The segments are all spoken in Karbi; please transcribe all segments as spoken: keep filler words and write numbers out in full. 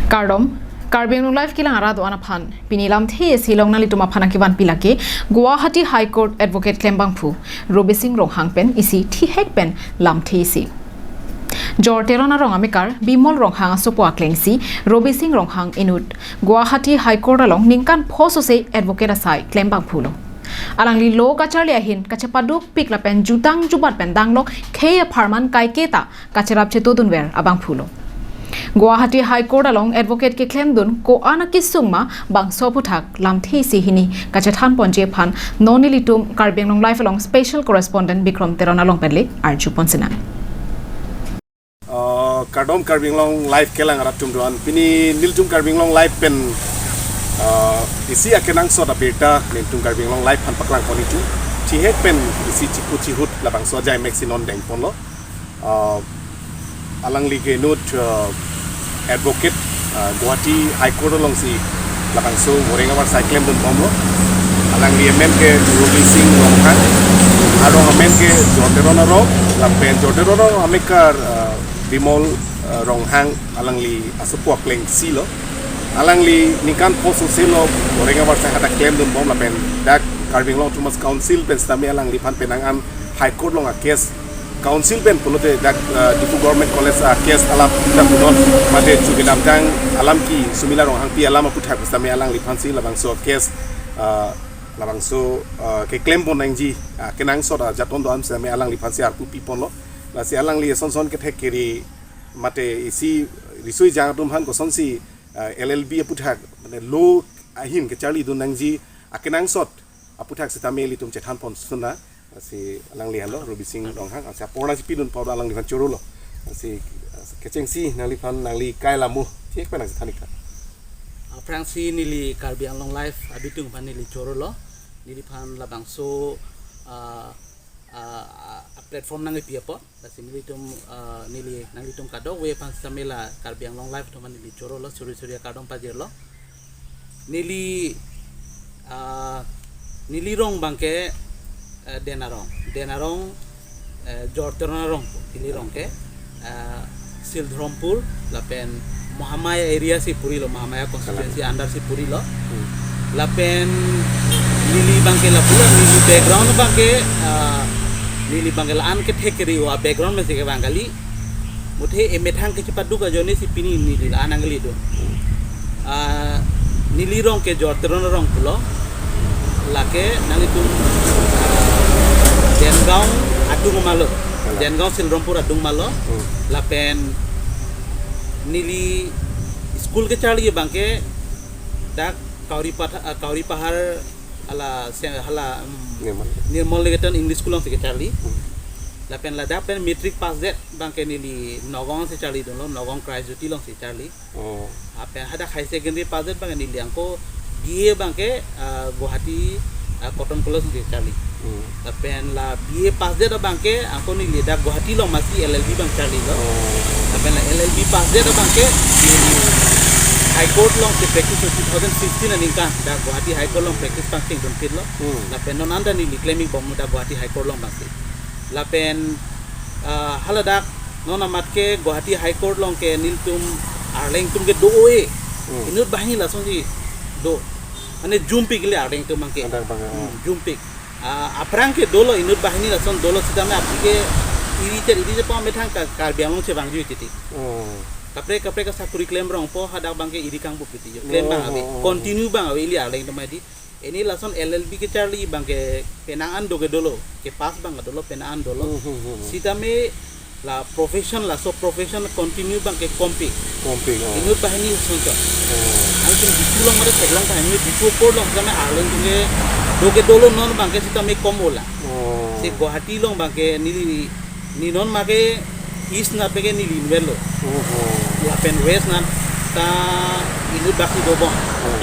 Kardom, Karbi Anglong Live kelang arat do-an aphan pini lamthe isi along nanglitum aphan nangkevanpi lake Guwahati High Court Advocate klembangphu Robising Ronghang pen isi thihek pen lamthe isi. Jor Teron arong amekar Bimol Ronghang asopo akleng isi Robising Ronghang inut Guwahati High Court along ningkan pho sose advocate asai klembangphulo. Alangli lo kacharli ahin kachepadukpik lapen jutang jubat pen danglok khei apharman kaiketa kacherap chetodunver abangphulo. Guwahati High Court along advocate keklemdun ko-an akesung ma bangso aphuthak lamthe isi hini kachethanponji aphan non nelitum Karbi Anglong Live along special correspondent Bikram Teron along pen le arjupon sinang. Uh, Kardom Karbi Anglong Live kelang arat atum do-an. Pini nelitum Karbi Anglong Live pen uh, isi akenangsot abirta nelitum Karbi Anglong Live aphan paklangpon itum. Thihek pen isi chikut chihut labangso ajai mek si non dengponlo. Uh, alangli ke inut uh, advocate uh, Guwahati High Court alongsi labangso voreng avarsai klemdunbomlo. Alangli amen ke Robising Ronghang, arong amen ke Jor Teron arong, lapen Jor Teron arong amekar uh, Bimol uh, Ronghang, alangli asopo akleng isilo. Alangli ningkan pho sose lo voreng avarsai hadak klemdunbom lapen dak Karbi Anglong Autonomous Council pen sitame alangliphan penang an High Court along a-case, Council pen pulote dak uh, Diphu Government College a-case alap dak punon mate chukedamtang alam ki Sumila Ronghangpi alam aphuthak sitame alangliphansi labangso case uh, labangso uh, keklempon nangji uh, kenangsot ajaton do-an sitame alangliphansi arpu piponlo. Lasi alangli eson son kethek kere mate isi riso ejang atum aphan kosonsi uh, L L B aphuthak mane law ahin kecharlidun nangji akenangsot aphuthak sitame ilitum chethanpon suna. Lasi alangli henlo Robising Ronghang, lasi apor nangchipidun apot alangliphan chorolo. Lasi uh, kechengsi nangliphan nangli kai lamu chek pen nangchethan ik tha. Aphrangsi neli Karbi Anglong Live abitung aphan neli chorolo. Neliphan labangso uh, uh, uh, platform nangkepi apot. Lasi nelitum uh, neli nanglitum kadokave aphan sitame la Karbi Anglong Live atum aphan neli chorolo, suri suri akardom pajirlo. Neli uh, neli rong abangke uh, Den arong, Den arong uh, Jor Teron arong, neli rong ke uh, Sildharampur lapen Mahamaya area si purilo, Mahamaya constituency under si purilo. Lapen neli abangke lapulo, neli background abangke uh, neli abangke la-an kethek kere o a-background pensi kevang kali. Muthe emethang kechepaduk ajoine si pini neli la-an nangkalido. Uh, neli rong ke Jor Teron arong pulo. Lake nanglitum uh, Dengaon adung malo. Dengaon Sildharampur adung malo. Lapen neli school kecharli abangke dak Kauri Patha, uh, Kauri Pahar hala se- hala um, Nirmal. Nirmal Niketan English School alongsi kecharli. Lapen ladak pen matric pass det abangke neli Nagaon si charlidunlo, Nagaon Christ Jyoti alongsi charli. Oh. Lapen hadak high secondary pass det abangke neli anke B A abangke uh, Guwahati uh, Cotton College alongsi charli. Hmm. Lapen la B A pass det abangke anke neli dak Guwahati along masi L L B abang charlilo. Oh. Lapen la L L B pass det abangke High Court alongsi practice two thousand fifteen aningkan dak Guwahati High Court along practice pangchengdunpitlo. Hmm. Lapen non anta neli klem-ikbom dak Guwahati High Court along abangsi. Lapen uh, haladak non amat ke Guwahati High Court along ke nelitum Arleng atum ke do-e. Hmm. Inut banghini lasonsi do. Mane jumpik le Arleng atum abangke. Hadak abang, oh. Hmm, jumpik. Uh, aphrang ke dolo, inut banghini lason dolo sitame aphi ke iri chet iri chet po amethang ka- Karbi Anglong chevangji titi. Oh. Kaprek kaprek asakuri klem rongpo, hadak abangke iri kangbup titi. Klem abang ave. Oh. Continue abang ave ili Arleng atum adi. Ini lason L L B kecharli abangke penang an do ke dolo, ke pass abang dolo, penang an dolo. Hmm, hmm, hmm, hmm. Sitame la profession, laso profession continue abangke kompik. Kompik, oh. Inut banghini sonso. Oh. Angtum Diphu along mate theklong banghini Diphu apor along sitame Arleng atum ke do ke dolo, non abangke sitame kom ola. Oh. Si Guwahati along abangke neli, neli non make East anat abangke neli inutvetlo. Oh, oh. Lapen West anat ta inut bak si dobom. Oh.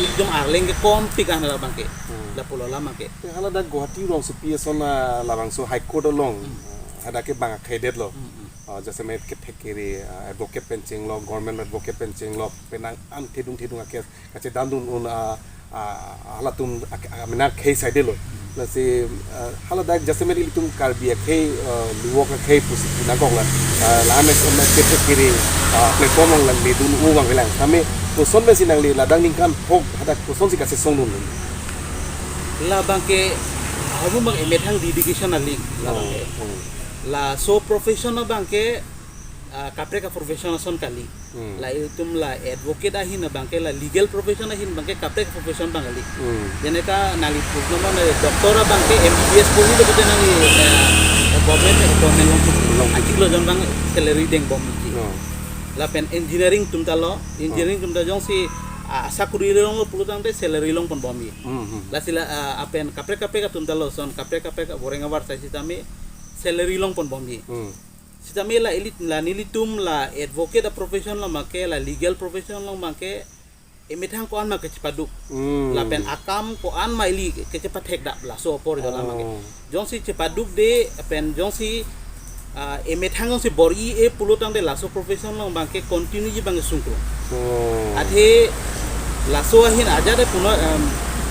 Ekdom Arleng ke kompik an la abangke. Hmm. Lapulo la abangke. Te haladak Guwahati alongsi pi ason, ah, labangso High Court along, ah, hadak ke bang akhai detlo. Hmm, hmm. Ah, jasemet kethek kere, ah, advocate pen chenglok, government advocate pen chenglok, penang an thedung thedung a-case kachedandun un, ah, ah, halatum ak- ah, amenar khei saidelo. Lasi, ah, haladak jasemet ilitum Karbi akhei, ah, luwok akhei pusi pu nangkok la, ah, la-an es-, em, kepek kiri, ah, platform along la ledun u abang kelang. Kami koson pensi nangli ladak ningkan phok hadak kosonsi kasesong dun? Labang ke, ahu bang emethang dedication aling labang ke. Oh, oh. Laso profession abang ke, ah, kaprek a-profession ason kali. Hmm. La itum la advocate ahin abang ke, la legal profession ahin abang ke kaprek profession abang kali. Hmm. Jeneka nangli purno na doctor abang ke M B B S poli lo pute nangli, eh, government, government along. Along. Achiklo jon abang salary dengbomji. Oh. Lapen engineering atum ta lo, engineering, oh, atum ta jongsi, ah, sakuri longlo pulo tangte salary longponbomji. Hmm, hmm. Lasi la, ah, lapen kaprek kaprek atum ta lo, son kaprek kaprek aboreng abar sai sitame salary longponbomji. Hmm. Sitame la ili, la nelitum la advocate a-profession along abang ke, la legal profession along abang ke, emethang ko-an ma kachepaduk. Hmm. Lapen akam ko-an ma ili kachepathekdap laso apor jo la abang ke. Oh. Jongsi chepadukde, pen jongsi, ah, emethang jongsi bor-i-e pulo tangte laso profession along abang ke continue ji abang sungkrung. Oh. Athe laso ahin ajat e puno, em,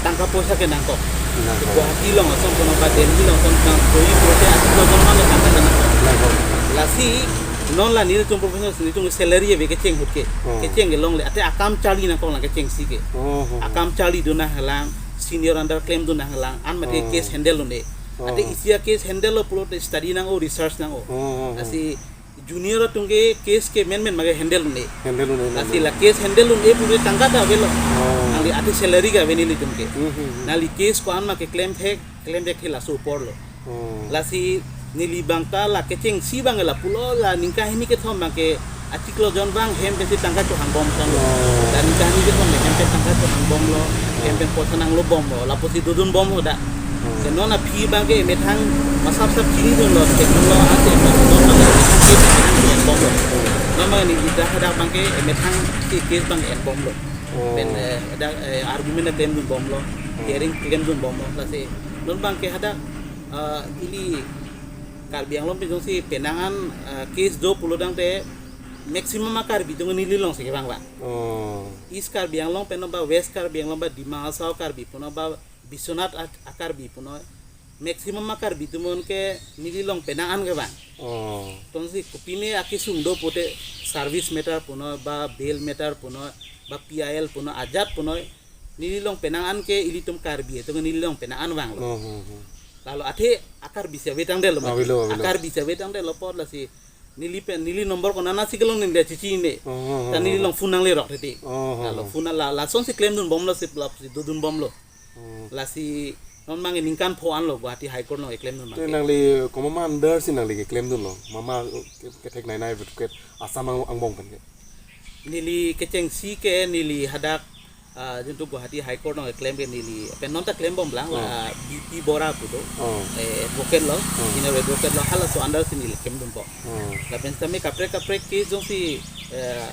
tangka poisa ke nangkok. Nangkok. Guwahati along ason puno ba Delhi along ason kang koi pulote achiklo jon abang tangka nangkok. Nangkok. Lasi non la nelitum professional nelitum salary ave kecheng ahut ke. Oh. Kecheng kelongle. Athe akam charli nangkok lang kechengsi ke. Oh, oh, oh. Akam charlidun nanglang, senior under klemdun nanglang, an mate, oh, case handle un-e. Oh. Athe isi a-case handle lo pulote study nang-o, research nang-o. Oh, oh, oh. Lasi junior atum ke case ke menmen ma ke handle un-e. Handle un-e, lasi menmen. La case handle un-e pulote tangka ta avelo. Oh. Nangli athe salary ke ave nelitum ke. Hmm, hmm, hmm. Nangli case ko-an ma keklem thek, klem thek ke laso apor lo. Oh. Lasi neli abang ta la kechengsi abang la pulo la ningkan hini kethom abang ke achiklo jon abang hem pensi tangka chohangbom son lo. Oh. La ningkan hini kethom hem pen tangka chohangbomlo. Oh. Hem pen poisa nanglobomlo. Lapusi dodunbom hadak. Oh. Ke non aphi abang ke emethang masap sap chinidunlo, thekdunlo, ate non abang ke emethang case abang ke enbomlo. Non abang neli ta hadak abang ke emethang si case abang enbomlo. Oh. Pen, eh, hadak, eh, argument klemdunbomlo. Oh. Hearing klemdunbomlo. Lasi non abang ke hadak, eh, ili Karbi Anglong pen jongsi penang an, eh, case do pulo tangte maximum a-Karbi atum neli alongsi kevang vang. Oh. East Karbi Anglong pen ba West Karbi Anglong ba Dima Hasao Karbi puno ba Biswanath a-, a-Karbi puno, maximum a-Karbi atum ke neli along penang an kevang. Oh. Tonsi kopine akesung do pute service matter puno ba bail matter puno ba P I L puno ajat puno neli along penang an ke ilitum Karbi atum neli along penang an vanglo. Oh, oh, oh. Lalo athe a-Karbi si ave tangdetlo mati. Avelo, avelo. A-Karbi si ave tangdetlo apot lasi neli pen, neli number konatsi kelong neli chechinine. Oh, oh, oh, oh. Ta neli along phone nanglerok titi. Oh, oh, oh. Lalo phone la, lasonsi klemdunbomlo si, lasi dodunbomlo. Oh. Lasi non abang ningkan pho anlo Guwahati High Court along keklemdun abang ke. Te nangli komat ma under si nangli keklemdunlo? Mama ke, ketheknei nei vet ke Assam ang, angbong pen ke. Neli kechengsi ke neli hadak, ah, jongsi Guwahati High Court along keklem ke neli pen non ta klembomlang, oh, la B P Bora pu do. Oh. Eh, advocate lo, oh, senior advocate lo, halaso under si neli klemdunbom. Oh. Lapen sitame kaprek kaprek case jongsi, eh,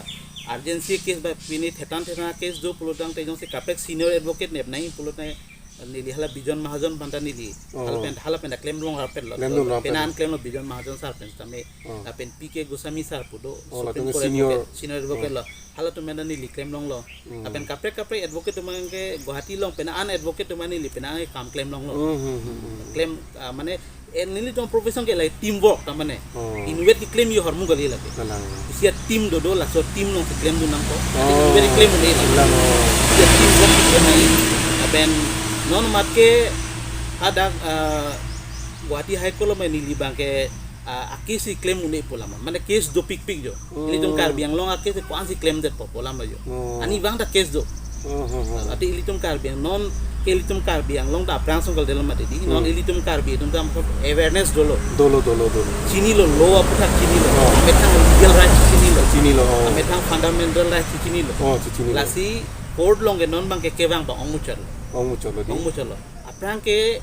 urgency case ba pine thetan thetan case do pulo tangte jongsi kaprek senior advocate nepnei pulote neli hala Bijon Mahajon aphan ta neli. Oh. Hala pen, hala pen ta klemlong rapet lo. Klemlong rapet. Penang an klemlo Bijon Mahajon sir pen sitame. Oh. Lapen P K Goswami sir pu do. Oh, Supreme Court senior. Advocate, senior advocate, oh, lo. Halatum pen ta neli klemlonglo. Hmm. Lapen kaprek kaprek advocate atum ke Guwahati along penang an advocate atum neli penang an kam klemlonglo. Hmm, hmm, hmm, hmm. Klem, ah, mane, eh, nelitum profession ke like teamwork ta mane. Oh. Inutvet keklem ahormu kali lake. Kalang. Isi a-team dodo, laso team alongsi klemdun nangkok. Oh. Inutvet keklem un-e. Kalang, oh. Isi a-teamwork keklem ai. Lapen non mat ke hadak, ah, Guwahati High Court along neli abang ke, ah, a-case si klem un-e pu alam. Mane case dopikpik jo. Hmm. Ilitum Karbi Anglong a-case ko-ansi klemdetpo pu alam jo. Hmm. Arnivang ta case do. Hmm, hmm, hmm. Athe ilitum Karbi Anglong, ke ilitum Karbi Anglong ta aphrang songkal delo mati di. Non, hmm, ilitum Karbi atum ta awareness dolo. Dolo, dolo, dolo. Chinilo, law aputhak chinilo. Oh. Amethang legal rights chinilo. Chinilo, oh. Amethang fundamental rights chinilo. Oh, chinilo. Lasi court along ke non abang ke kevang abang ongmuchotlo. Ongmuchotlo di. Ongmuchotlo. Aphrang ke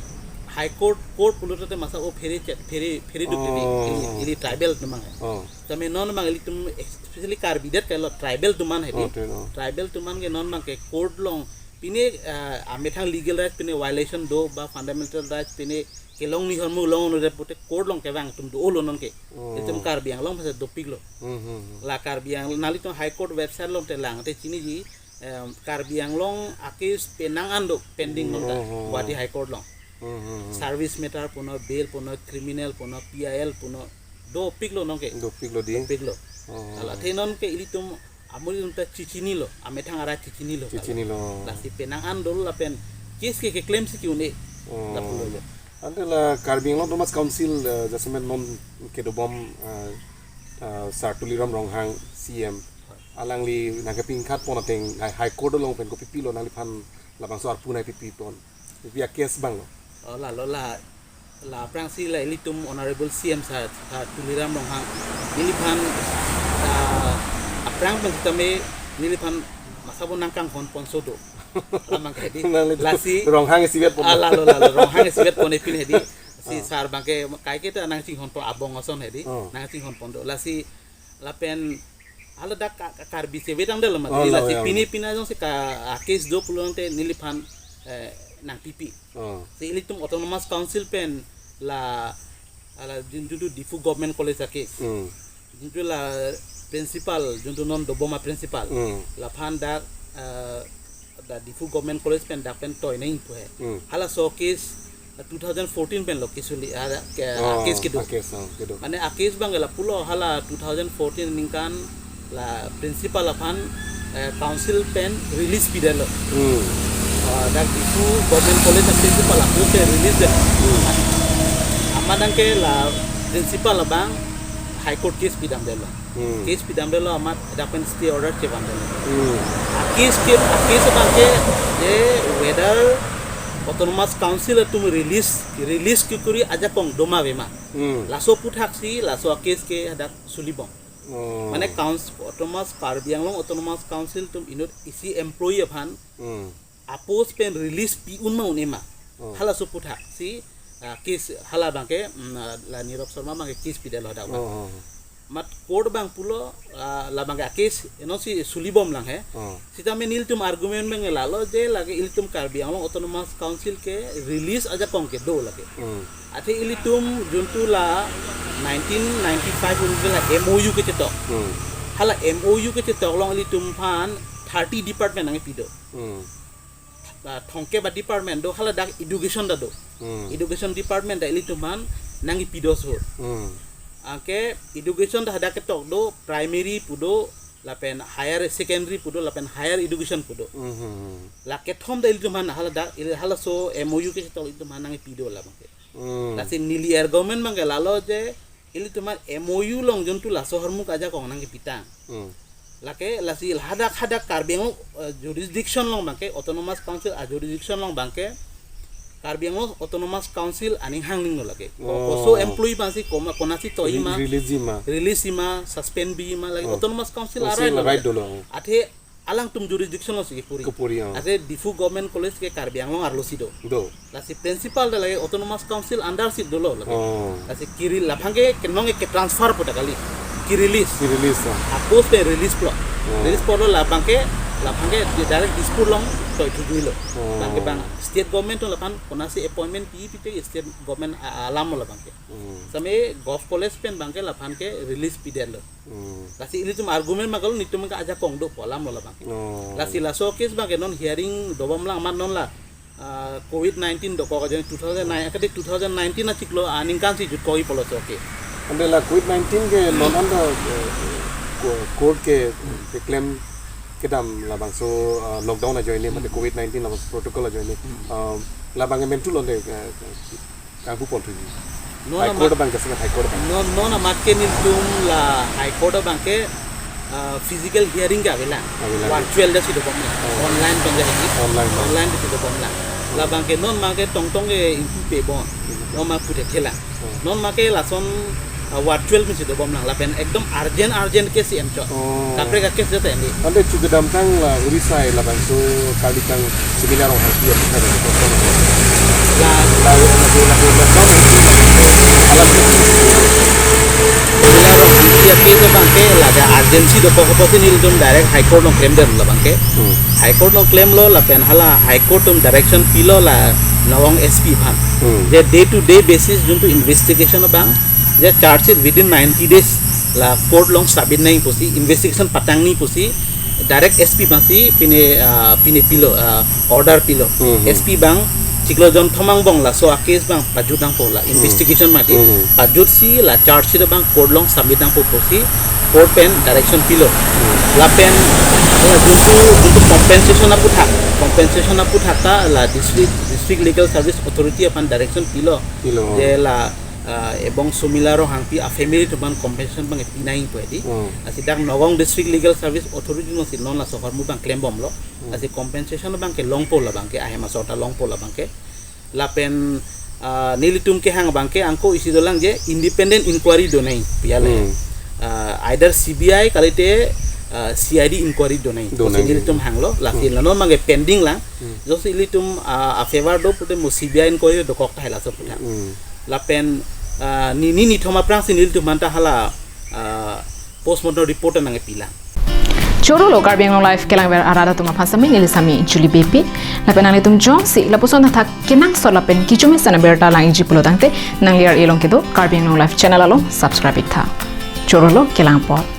High Court, court pulote masa o phere chet, phere, phere duk titi, oh, ili, ili tribal atum abang. Oh. Tame non abang ilitum, especially Karbi det kailo tribal atum an hedi. Oh, tribal. Tribal atum an ke non abang ke court along pine, ah, amethang legal rights pine violation do ba fundamental rights pine kelong ni ahormu long no de pute court along kevang atum dolo non ke. Oh. Ilitum Karbi Anglong masa dopiklo. Hmm, hmm, hmm. La Karbi Anglong, nanglitum High Court website along te lang te chiniji, em, Karbi Anglong a-case penang an do pending non ta, oh, oh, oh, Guwahati High Court along. Hmm, hmm, hmm. Service matter punon, bail punon, criminal punon, P I L punon, dopiklo nonke. Dopiklo di. Dopiklo. Oh. Hala athe nonke ilitum amonit atum ta chichinilo, amethang arat chichinilo. Chichinilo. Lasi penang an dolo lapen case ke keklem si ke-un-e. Oh. Lapulo. Ante la Karbi Anglong Autonomous Council, eh, jasemet non kedobom, eh, eh, Sir Tuliram Ronghang C M. Alangli nangkepingkhat pon ateng High, High Court along pen kopipilo nangliphan labangso arpu nangpipi pon. Pipi a-case abanglo. Oh, lalo la, la aphrangsi la ilitum Honorable C M Sir, Sir Tuliram Ronghang, neliphan, ah, aphrang pen sitame neliphan masabo nangkanghon ponso do. Lamang hedi. Nanglitum lasi Ronghang isivet pon. Ah, lalo, lalo, Ronghang isivet pon epin hedi. Si Ah. Sir abangke kaike ta nangchinghon pon abong ason hedi. Oh. Nangchinghon pon do. Lasi lapen hala dak ka, ka Karbi se vedang dal mati. Oh, lasi la, ya, pini ya. Pina jongsi ka, ah, case do pulo ante neliphan, eh, nangpipi. Oh. Si ilitum Autonomous Council pen la, hala jun-, juntu Diphu Government College a-case. Hmm. Juntu la principal, juntu non dobom a-principal. Hmm. Laphan dak, eh, dak Diphu Government College pen dak pen toi nangji pu he. Hmm. Halaso case, uh, two thousand fourteen pen lo case uli, ah, ke, Oh, case kedo. A-case, oh, kedo. Mane a-case abang lapulo hala two thousand fourteen aningkan la principal aphan, eh, council pen release pidetlo. Hmm. Uh, dak Diphu Government College a-principal aphan pen release det. Hmm. Amat nangke la principal abang High Court case pidamdetlo. Hmm. Case pidamdetlo amat dak pen stay order chevandetlo. Hmm. A-case ke, a-case abangke, je whether Autonomous Council atum release, release kekuri ajakong doma vema. Hmm. Laso aputhak si, laso a-case ke hadak sulibom. Oh. Mane council, Autonomous, Karbi Anglong Autonomous Council atum inut isi employee aphan Hmm. a-post pen release pi-un ma un-e ma. Oh. Halaso aputhak si, ah, case hala abangke, mm, ah, la Nirav Sharma abangke case pidetlo dak abang. Oh, oh, oh. Mat court abang pulo, ah, la abangke a-case eno si sulibom lang he. Oh. Sitame nelitum argument abang lalo je lake ilitum Karbi Anglong Autonomous Council ke release ajakong kedo lake. Hmm. Athe ilitum juntu la nineteen ninety-five un la M O U kechetok. Hmm. Hala M O U kechetok along ilitum aphan thirty department nangpido. Hmm. Ah, thomkep a-department do, hala dak education ta do. Hmm. Education department ta ilitum aphan nangpido so. Hmm. Anke education ta hadak ketok do, primary pu do, lapen higher secondary pu do, lapen higher education pu do. Hmm, hmm, hmm. La kethom ta ilitum aphan hala dak, ili halaso M O U kechetok ilitum aphan nangpido la abangke. Hmm. Lasi neli argument abangke lalo je ilitum aphan M O U along juntu laso ahormu ajakong nangkepitang. Hmm. Lake lasi hadak hadak Karbi Anglong, eh, jurisdiction along abangke, Autonomous Council a-jurisdiction along abangke, Karbi Anglong Autonomous Council aning hangning lo lake. Ko-, Oh. koso employee abangsi koma, konatsi toji ma, Re-, release ji ma. Release ji ma, suspend piji ma, lake Oh. Autonomous Council Council a-right lo right lake. Dolo. Athe alangtum jurisdiction alongsi kepuri. Kepuri, oh. Athe Diphu Government College ke Karbi Anglong arlo si do. Do. Lasi principal ta lake Autonomous Council under si dolo lake. Oh. Lasi kiri laphang ke kenong ke transfer pu ta kali. Ki-release. Ki-release, oh. A-post ke release pulo. Oh. Release pulo la abangke, laphang ke di-, direct Dispur along toi thujuilo. Oh. Abangke abang state government atum laphan konatsi appointment pi pi te state government a-, alam lo abangke. Hmm. Sitame Govt College pen abangke laphan ke release pidetlo. Hmm. Lasi ilitum argument abangke lo nelitum ke ajakong do pu alam lo la abangke. Oh. Lasi laso case abangke non hearing dobom lang amat non la, ah, covid nineteen dokok ajoine two thousand nine, akade two thousand nineteen achiklo aningkan si jutkokji pulo laso case. Ante la covid nineteen ke non anta, eh, co-, court ke, keklem kedam labangso, ah, lockdown ajoine, mate Hmm. covid nineteen labangso protocol ajoine. Hmm. Ah, labang emen tu lo de, eh, kangpu pon thuji. Non High Court amat abang, jasemet High Court abang. Non, non amat ke nelitum la High Court abangke, ah, physical hearing ke avelang. Avelang. Virtual jasi dobom lang. Oh. Online pen jasi. Online, oh. Online jasi dobom lang. Oh. Labangke non abangke tongtong ke ingpu pebom. Hmm. Non abang puthethelang. Oh. Non abangke lason, ah, virtual pensi dobom lang. Lapen ekdom urgent, urgent case si enchot. Oh. Kaprek a-case jat endi. Ante chu kedamtang la Odisha labangso kali tang similar ong hati ya kita ada kosong. La, la, la, la, la, la, la. Similar ong hati ya case abangke la ada urgency dokok apotsi nelitum direct High Court along klemdetlo abangke. Hmm. High Court along klemlo lapen hala High Court atum direction pilo la Nagaon S P aphan. Hmm. Je day to day basis juntu investigation abang, je charge sheet within ninety days la court along submit nangji pusi, investigation patang nangji pusi, direct S P abangsi pine, ah, pine pilo, ah, order pilo. Hmm, hmm. S P abang, Chiklo jonthom angbong laso a-case abang pajut nangpo la investigation mati. Hmm. Pajutsi la charge sheet abang court along submit nangpo pusi court pen direction pilo. Lapen la juntu juntu compensation aputhak, compensation aputhak ta la district district legal service authority aphan direction pilo. Pilo. Je la ah, ebong Sumila Ronghangpi a-family atum aphan compensation abang pinangji pu edi. Hmm. Lasi dak Nagaon District Legal Service Authority alongsi non laso ahormu abang klembomlo. Hmm. Lasi compensation abangke longpo labangke, ahem asor ta longpo labangke. Lapen ah, nelitum kehang abangke anke isi dolang je independent inquiry donangji pu ya le. Hmm. Ah, either C B I kalite ah, C I D inquiry donangji. Donangji. Lasi nelitum hanglo, lasi Hmm. la non abangke pending lang. Hmm. Jongsi ilitum ah, a-favor do pute mo C B I inquiry dokok tahai laso aputhak. Hmm. Lapen ah, ni ni nithom aphrangsi nelitum aphan ta hala ah, postmortem report nangkepi lang. Choro lo Karbi Anglong Live kelangver arat atum aphan sami neli sami Julie Beypi. Lapen nanglitum jongsi lapuson athak kenangsot lapen kejumesen abirta langji pulo tangte nangli ar-e along kedo Karbi Anglong Live channel along subscribe iktha. Choro lo, kelang apot.